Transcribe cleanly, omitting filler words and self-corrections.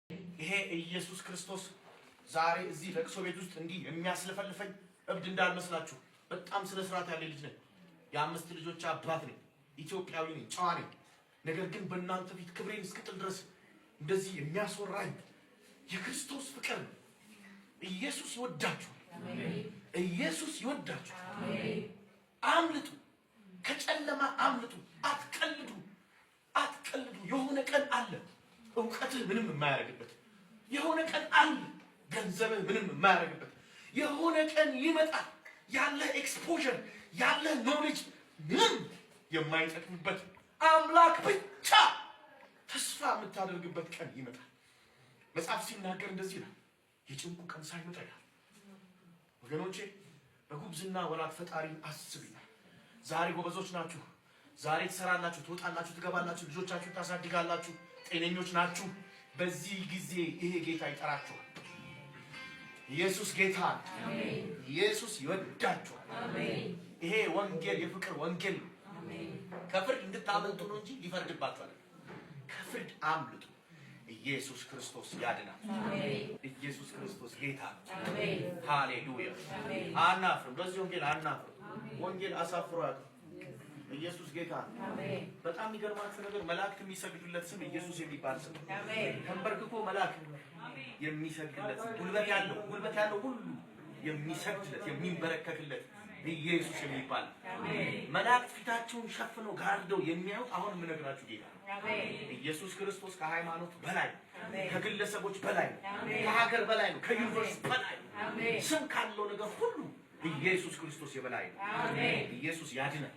ይሄ ኢየሱስ ክርስቶስ ዛሬ እዚህ ለቅሶ ቤት ውስጥ እንዲህ የሚያስለፈልፈኝ እብድ እንዳልመስላችሁ፣ በጣም ስነ ስርዓት ያለ ልጅ ነኝ። የአምስት ልጆች አባት ነኝ። ኢትዮጵያዊ ነኝ፣ ጨዋ ነኝ። ነገር ግን በእናንተ ፊት ክብሬን እስክጥል ድረስ እንደዚህ የሚያስወራኝ የክርስቶስ ፍቅር ነው። ኢየሱስ ይወዳችኋል። ኢየሱስ ይወዳችኋል። አምልጡ፣ ከጨለማ አምልጡ። አትቀልዱ፣ አትቀልዱ። የሆነ ቀን አለ እውቀትህ ምንም የማያደርግበት፣ የሆነ ቀን አለ ገንዘብህ ምንም የማያደርግበት፣ የሆነ ቀን ይመጣል ያለህ exposure፣ ያለህ knowledge ምንም የማይጠቅምበት፣ አምላክ ብቻ ተስፋ የምታደርግበት ቀን ይመጣል። መጽሐፍ ሲናገር እንደዚህ ይላል፣ የጭንቁ ቀን ሳይመጣ ይላል። ወገኖቼ፣ በጉብዝና ወራት ፈጣሪን አስብ ይላል። ዛሬ ጎበዞች ናችሁ። ዛሬ ትሰራላችሁ፣ ትወጣላችሁ፣ ትገባላችሁ፣ ልጆቻችሁን ታሳድጋላችሁ፣ ጤነኞች ናችሁ። በዚህ ጊዜ ይሄ ጌታ ይጠራችኋል። ኢየሱስ ጌታ ነው። ኢየሱስ ይወዳችኋል። ይሄ ወንጌል የፍቅር ወንጌል ነው። ከፍርድ እንድታመልጡ ነው እንጂ ሊፈርድባችሁ አይደለም። ከፍርድ አምልጡ። ኢየሱስ ክርስቶስ ያድናል። ኢየሱስ ክርስቶስ ጌታ ነው። ሃሌሉያ። አናፍርም። በዚህ ወንጌል አናፍርም። ወንጌል አሳፍሮ አያውቅም። ኢየሱስ ጌታ ነው። በጣም የሚገርማችሁ ነገር መላእክት የሚሰግዱለት ስም ኢየሱስ የሚባል ስም ነው። ተንበርክኮ መልአክ የሚሰግድለት ስም፣ ጉልበት ያለው ሁሉ የሚሰግድለት፣ የሚንበረከክለት ኢየሱስ የሚባል፣ መላእክት ፊታቸውን ሸፍነው ጋርደው የሚያዩት አሁን የምነግራችሁ ጌታ ነው። ኢየሱስ ክርስቶስ ከሃይማኖት በላይ፣ ከግለሰቦች በላይ ነው። ከሀገር በላይ ነው። ከ universe በላይ ነው። ስም ካለው ነገር ሁሉ ኢየሱስ ክርስቶስ የበላይ ነው። ኢየሱስ ያድናል።